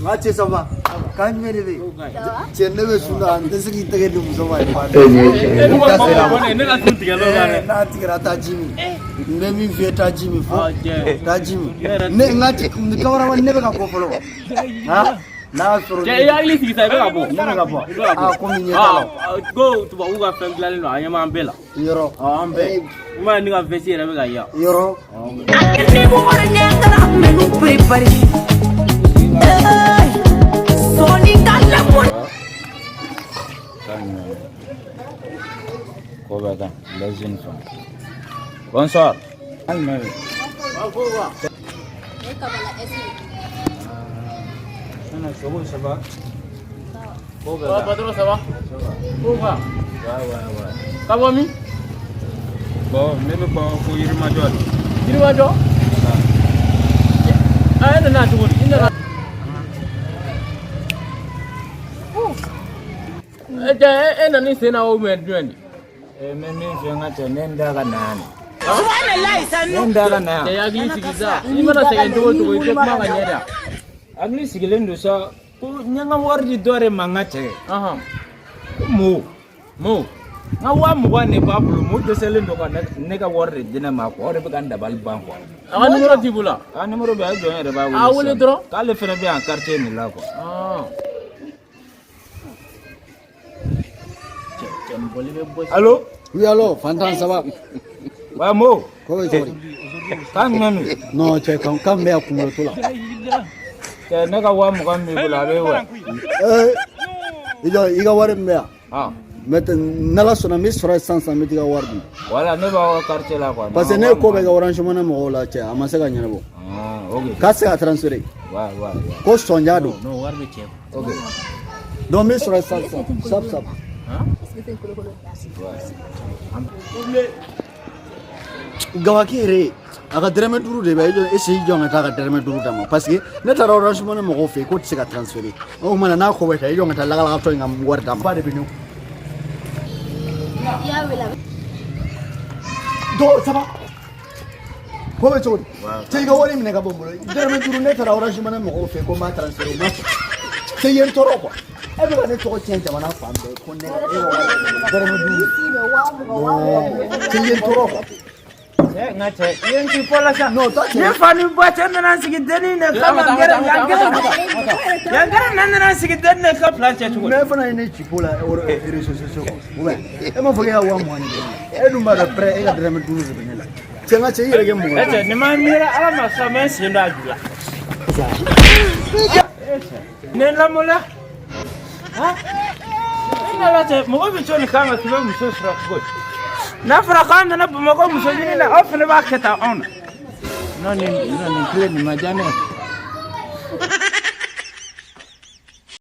N ka cɛ, ça va? Kan jumɛn de bɛ yen? Cɛ, ne bɛ sun na, n tɛ se k'i tɛgɛ di muso ma. E nin ye tiɲɛ ye. Ne ka sun tigɛ l'o la dɛ. N'a tigɛra, taa ji min. N bɛ min f'i ye, taa ji min fo. Ah, cɛ. Taa ji min. Ne n ka cɛ, cameraman, ne bɛ ka bɔ fɔlɔ han, n'a y'a sɔrɔ. Cɛ, i hakili sigi sa, i bɛ ka bɔ. Ne bɛ ka bɔ. I bɛ ka bɔ. Ah, komi ɲɛ t'a la. Ah, ko tubabu ka fɛn dilanlen don, a ɲɛ b'an bɛɛ la. Yɔrɔ. Ah, an bɛɛ. I m'a ye, ne ka veste yɛrɛ bɛ ka ya. Yɔrɔ. Ni wari ɲɛgɛn minnu préparé. Sɔɔni ka lamɔ. Ko bɛ kan les jeunes femmes. Bonsoir. Hali bi. Ne Kabala Esi. Nana sogo, ça va? Ko bɛ Ah, kan. patron, ça va? Ko quoi? Ouais. Ka bɔ min? Bon, ne bɛ bɔ fo Yirimajɔ de. Yirimajɔ? Ah, e nana cogo di? I nana. E cɛ, e nana i sen na o mɛ jumɛn de? Eh, n bɛ min fɛ, n ka cɛ, ne n da ka na yan de. Ne n da ka na Cɛ, yan. i hakili sigi sa. I mana sɛgɛn cogo o cogo, i tɛ kuma ka ɲɛ da. Hakili sigilen don sa, ko n ye n ka wari di dɔ de ma, n ka cɛ. Ko mo. Mo. N ka 20 000 de b'a bolo, mo dɛsɛlen don ka ne ka wari de di ne ma quoi. O de bɛ ka n dabali ban quoi. A ka numéro t'i bolo wa? A ka numéro bɛ yen, a ye jɔn yɛrɛ b'a wele. A wele sisan. Dɔrɔn. K'ale fɛnɛ bɛ yan quartier nin la quoi. Ah. Cɛ, cɛ, nin bɔli bɛ bɔ. Allo? Oui, allo, Fantan, ça va? Wa mo. Ko bɛ cogo di? Kan jumɛn don? Non, cɛ, kan kan bɛ yan kunkolo to la. Cɛ, ne ka 20 000 b'i bolo, a bɛ wa? Ee, i jɔ, i ka wari min bɛ yan. Ah. Maintenant, n'Ala sɔnna, n bɛ sɔrɔ yen sisan sisan, n bɛ t'i ka wari di. Voilà, ne b'aw ka quartier la quoi. Parce que ne ye ko bɛɛ kɛ Orange Money mɔgɔw la, cɛ, a ma se ka ɲɛnabɔ. Ah, ok. K'a tɛ se ka transférer. Ouais. Ko sɔnja don. Non, wari bɛ cɛ. Ok. Donc n bɛ sɔrɔ yen sisan sisan. Sap sap. Est-ce que c'est kolokolo? Gawaki yɛrɛ, a ka dɛrɛmɛ 5 de bɛ yen, e i jɔ ka taa ka dɛrɛmɛ 5 d'a ma, parce que ne taara Orange Money mɔgɔw fɛ yen k'o tɛ se ka transférer. O tuma na, n'a ko bɛ taa, i jɔ ka taa lagalagatɔ in ka wari d'a ma. Ba de bɛ ne kun. I y'a wele a bɛ. Dɔw, ça va? Ko bɛ cogo di? Cɛ, i ka wari minɛ ka bɔ n bolo, dɛrɛmɛ 5. Ne taara Orange Money mɔgɔw fɛ yen ko n b'a transférer, u ma sɔn. Cɛ, i ye n tɔɔrɔ quoi. E bɛ ka ne tɔgɔ tiɲɛ jamana fan bɛɛ ko ne ka e ka wari dɛrɛmɛ 5. Si bɛ 20 000, 20 000. Cɛ, i ye n tɔɔrɔ quoi. Cɛ, n ka cɛ, i ye n ci fɔ la sa. Non, toi, Ne fa ni ba cɛ nana n sigi dennin de kama gɛrɛ yan gɛrɛ yan gɛrɛ ne nana n sigi dennin de ka plan cɛ cogo di? Mais e fana ye ne ci ko la réseaux sociaux kan, ou bien e m'a fɔ k'e ka 20 000 de bɛ ne la, e dun b'a dɔn près e ka dɛrɛmɛ 5 de bɛ ne la. Cɛ, n ka cɛ, i yɛrɛ kɛ mɔgɔ E ye. cɛ, nin ma miiri Ala ma sa, n bɛ n sen don a ju la. Ne lamɔla. Ha? E n'Ala cɛ, mɔgɔ bɛ to nin kan kan k'i bɛ muso sɔrɔ cogo di? N'a fɔra k'an nana Bamakɔ muso ɲini na, aw fana b'a kɛ tan anw na. Non, nin non, nin tile nin ma diya ne ye.